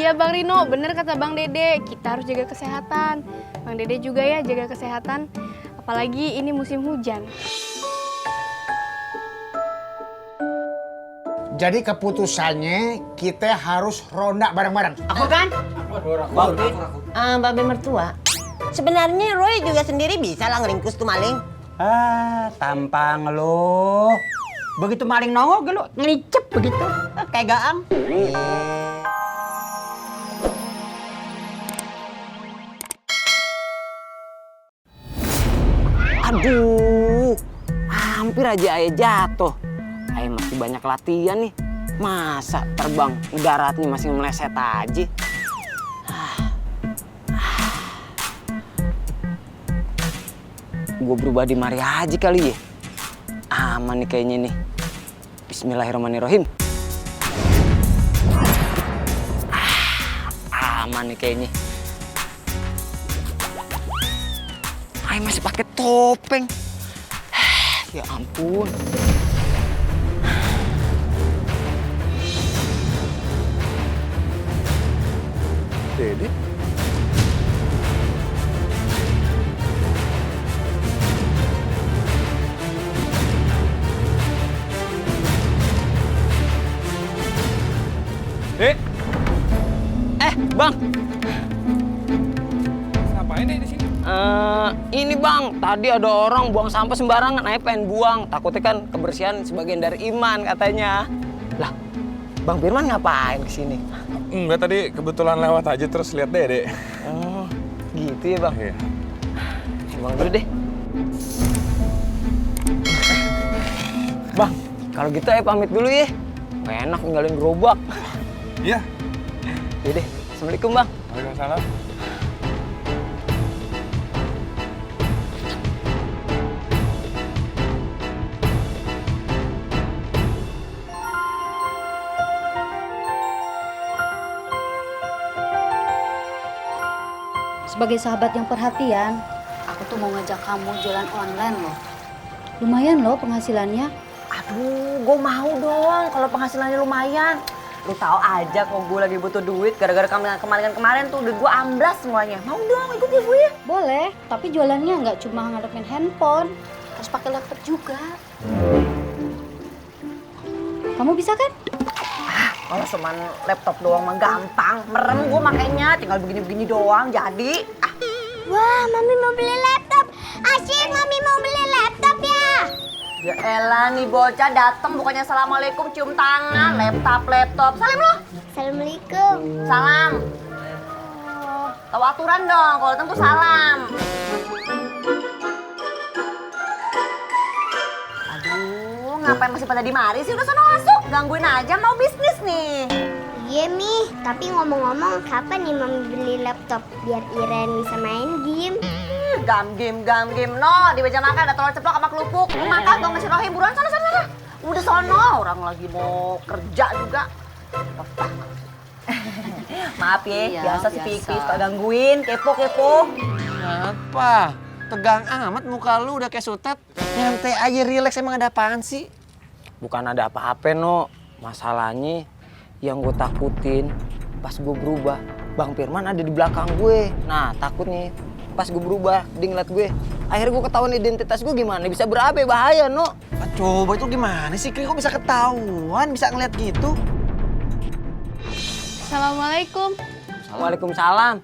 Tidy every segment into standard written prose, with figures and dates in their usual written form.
Iya Bang Rino, bener kata Bang Dede, kita harus jaga kesehatan. Bang Dede juga ya jaga kesehatan, apalagi ini musim hujan. Jadi keputusannya kita harus ronda bareng-bareng. Aku kan? Aku. Babe mertua. Sebenarnya Roy juga sendiri bisa lah ngeringkus tuh maling. Tampang lo. Begitu maling nongol lo ngelicep begitu. Kayak gaang. Aduh, hampir aja ayah jatuh. Ayah masih banyak latihan nih. Masa terbang darat nih masih meleset aja. Gue berubah di mari aja kali ya. Aman nih kayaknya nih. Bismillahirrahmanirrahim. Aman nih kayaknya. Ayah masih pakai topeng. Ya ampun. Dede? Dek. Bang. Ngapain deh di sini? Ini bang, tadi ada orang buang sampah sembarangan, ayah pengen buang. Takutnya kan kebersihan sebagian dari iman katanya. Lah, Bang Firman ngapain kesini? Enggak, tadi kebetulan lewat aja terus lihat Dede. Oh, gitu ya bang? Iya. Bang dulu deh. Bang, kalau gitu ayah pamit dulu ya. Gak enak ninggalin gerobak. Iya. Yaudah, assalamualaikum bang. Waalaikumsalam. Sebagai sahabat yang perhatian, aku tuh mau ngajak kamu jualan online loh. Lumayan loh penghasilannya. Aduh, gue mau dong kalau penghasilannya lumayan. Lu tahu aja kok gue lagi butuh duit gara-gara kemarin tuh duit gue amblas semuanya. Mau dong ikut ya gue? Boleh, tapi jualannya nggak cuma ngadepin handphone, harus pakai laptop juga. Kamu bisa kan? Kalau cuman laptop doang mah gampang. Merem gue makanya tinggal begini-begini doang jadi. Wah, Mami mau beli laptop. Asyik, Mami mau beli laptop ya. Ya elah nih bocah dateng bukannya assalamualaikum cium tangan, laptop. Salim lo. Assalamualaikum. Salam. Tahu aturan dong, kalau datang tuh salam. Aduh, ngapain masih pada di mari sih? Udah sana masuk, gangguin aja, mau bisnis nih. Iya, Mi. Tapi ngomong-ngomong, kapan nih Mami beli laptop biar Iren bisa main game? Gam game. No, di meja makan ada telur ceplok sama kerupuk. Lu makan dong, masih rohim buruan sana. Udah sono, orang lagi mau kerja juga. Maaf ya, Iya, biasa si biasa. Pikri suka gangguin, kepo. Apa? Tegang amat muka lu udah kayak sutet. Nyantai aja, relax, emang ada apaan sih? Bukan ada apa-apa, No. Masalahnya yang gue takutin pas gue berubah, Bang Firman ada di belakang gue. Nah, takutnya pas gue berubah, dia ngeliat gue. Akhirnya gue ketahuan identitas gue gimana, bisa berabe, bahaya, No. Coba itu gimana sih, Kri? Kok bisa ketahuan, bisa ngeliat gitu? Assalamualaikum. Waalaikumsalam.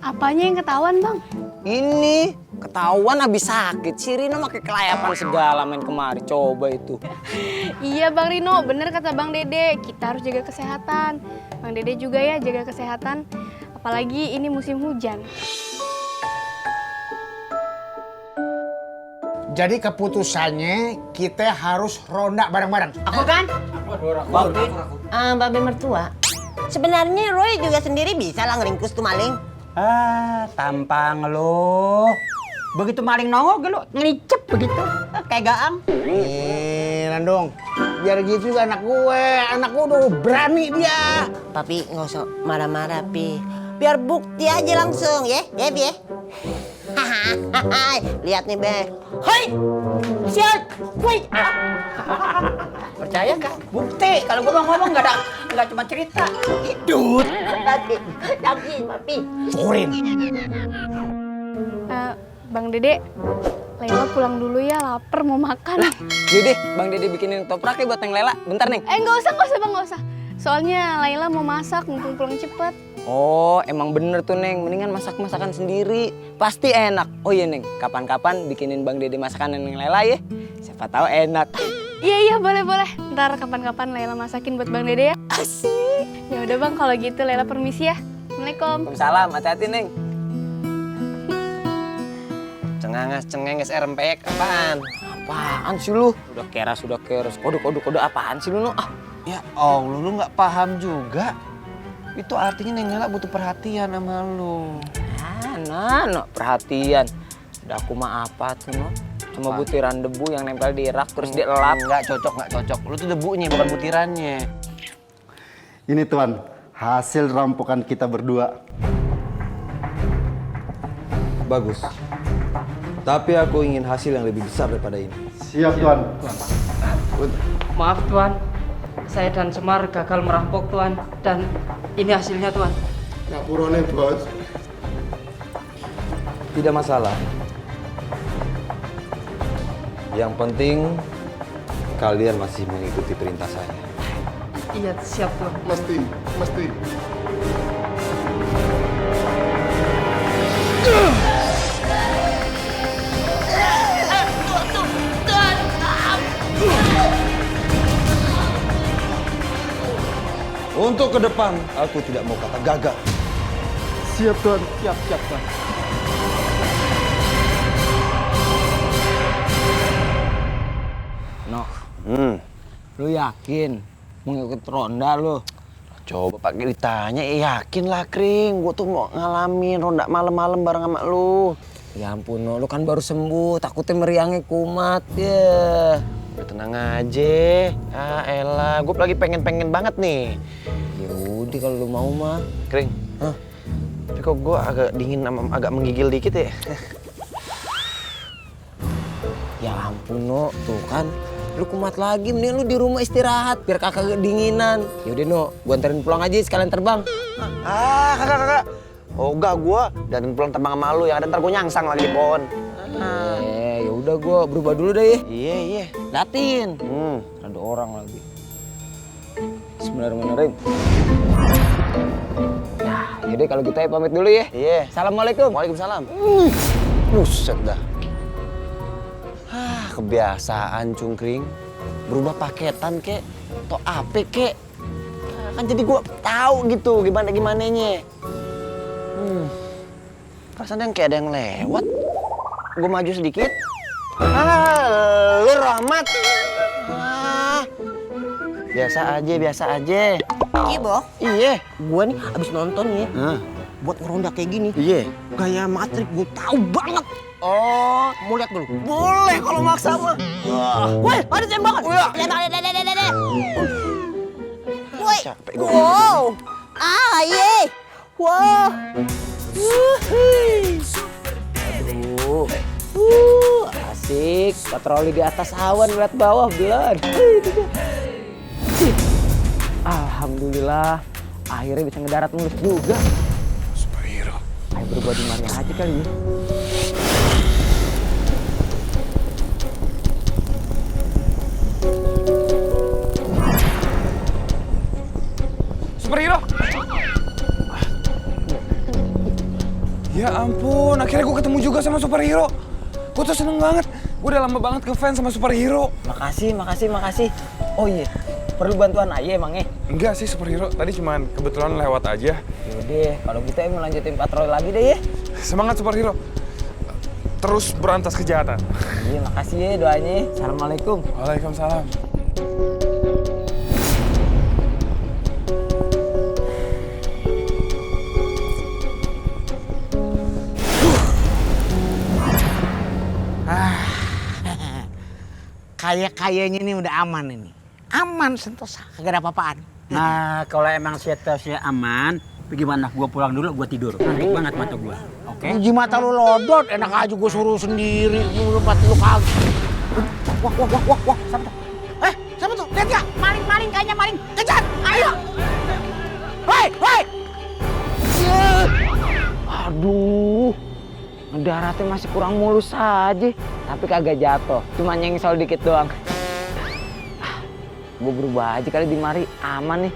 Apanya yang ketahuan Bang? Ini ketahuan habis sakit. Si Rino pakai kelayapan segala main kemari. Coba itu. Iya Bang Rino, bener kata Bang Dede, kita harus jaga kesehatan. Bang Dede juga ya jaga kesehatan, apalagi ini musim hujan. Jadi keputusannya kita harus ronda bareng-bareng. Aku kan? Babe mertua. Sebenarnya Roy juga sendiri bisa lah ngeringkus tuh maling. Tampang lo. Begitu maling nongol lo ngelicep begitu. Kayak gaang. Nandung, biar gitu juga anak gue udah berani dia. Papi nggak usah marah-marah, Pi. Biar bukti aja langsung, ya, Pi. Lihat nih, Be. Hoi! Siap! Woi! Percaya kan? Bukti. Kalau gue mau ngomong nggak cuma cerita. Hidup. Yakin, Papi. Syukurin. Bang Dede, Layla pulang dulu ya, lapar mau makan. Yaudah, Bang Dede bikinin toprak ya buat Neng Lela. Bentar, Neng. Nggak usah Bang, nggak usah. Soalnya Layla mau masak, mumpung pulang cepet. Oh, emang bener tuh, Neng. Mendingan masak masakan sendiri. Pasti enak. Oh iya, Neng. Kapan-kapan bikinin Bang Dede masakan Neng Lela ya. Siapa tahu enak. Iya, boleh. Ntar kapan-kapan Layla masakin buat Bang Dede ya. Asik. Ya udah Bang, kalau gitu Layla permisi ya. Assalamualaikum. Waalaikumsalam. Hati-hati, Neng. Cengenges rempeyek apaan? Apaan sih lu? Udah keras. Kode apaan sih lu, no? Ah. Ya Allah, lu nggak paham juga. Itu artinya Neng Lela butuh perhatian sama lu. No, perhatian. Udah aku mah apa tuh, no? Cuma butiran debu yang nempel di rak terus dielap. Nggak cocok. Lu tuh debunya bukan butirannya. Ini Tuan, hasil rampokan kita berdua. Bagus. Tapi aku ingin hasil yang lebih besar daripada ini. Siap Tuan. Maaf Tuan, saya dan Semar gagal merampok Tuan, dan ini hasilnya Tuan. Ngapurone bos. Tidak masalah. Yang penting kalian masih mengikuti perintah saya. Iya siap Tuan. Mesti. Untuk ke depan, aku tidak mau kata gagal. Siap Tuan. Siap Tuan. No. Lu yakin mau ngikut ronda lu? Coba pakai ditanya, yakin lah Kring. Gua tuh mau ngalamin ronda malam-malam bareng sama lu. Ya ampun, no. Lu kan baru sembuh, takutnya meriangnya kumat ya. Udah tenang aja. Ah elah, gue lagi pengen banget nih. Yaudah kalau lu mau mah. Kring, tapi kok gue agak dingin sama agak menggigil dikit ya? Ya ampun, no. Tuh kan, lu kumat lagi. Mending lu di rumah istirahat biar kakak kedinginan. Yaudah, no. Gua anterin pulang aja sekalian terbang. Kagak. Oh enggak, gue dan pulang terbang sama lu yang ada ntar gue nyangsang lagi di pohon. Ya udah gua berubah dulu deh ya. Iya. Datin. Ada orang lagi. Bismillahirrahmanirrahim. Nah, yaudah kalau gitu ya pamit dulu ya. Iya. Assalamualaikum. Waalaikumsalam. Buset dah. Kebiasaan cungkring. Berubah paketan kek, atau apa kek. Kan jadi gua tahu gitu gimananya. Perasaan yang kayak ada yang lewat. Gua maju sedikit. Lu Rahmat. Biasa aja. Iya, Boh. Iya. Gua nih abis nonton ya. Buat ngeronda kayak gini. Iya. Gaya matrik gue tahu banget. Oh, Mau lihat dulu? boleh kalau maksa mah. Woi, ada tembakan. Tembak. Woi. Capek gua. Wow. Ye. Wow. Asik. Patroli di atas awan ngeliat bawah belum. Alhamdulillah. Akhirnya bisa ngedarat mulus juga. Superhero. Ayo berubah di mana aja kali ya. Superhero. Ya ampun, akhirnya gue ketemu juga sama superhero. Gue tuh seneng banget. Gue udah lama banget ngefans sama superhero. Makasih. Oh iya, perlu bantuan Aye emangnya? Enggak sih superhero, tadi cuman kebetulan lewat aja. Yaudah, kalau gitu emang lanjutin patroli lagi deh ya. Semangat superhero. Terus berantas kejahatan. Iya, makasih ya doanya. Assalamualaikum. Waalaikumsalam. Kayaknya ini udah aman ini. Aman Sentosa, kagak ada apa-apaan. Nah, kalau emang situasinya aman, gimana? Gua pulang dulu, gua tidur. Ngantuk banget mata gua. Oke? Uji mata lu lodot, enak aja gue suruh sendiri. Lu mati lu kagak. Wah. Siapa tuh? Siapa tuh? Lihat nggak? Maling, kayaknya maling. Kejar, ayo. Hei, hei. Aduh, daratnya masih kurang mulus aja, tapi kagak jatuh, cuma nyengsel dikit doang. Gue berubah aja kali di mari, aman nih.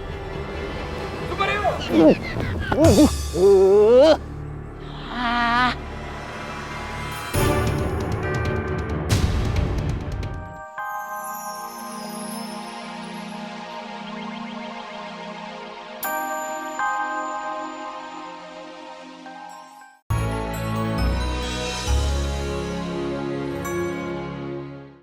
Superhero!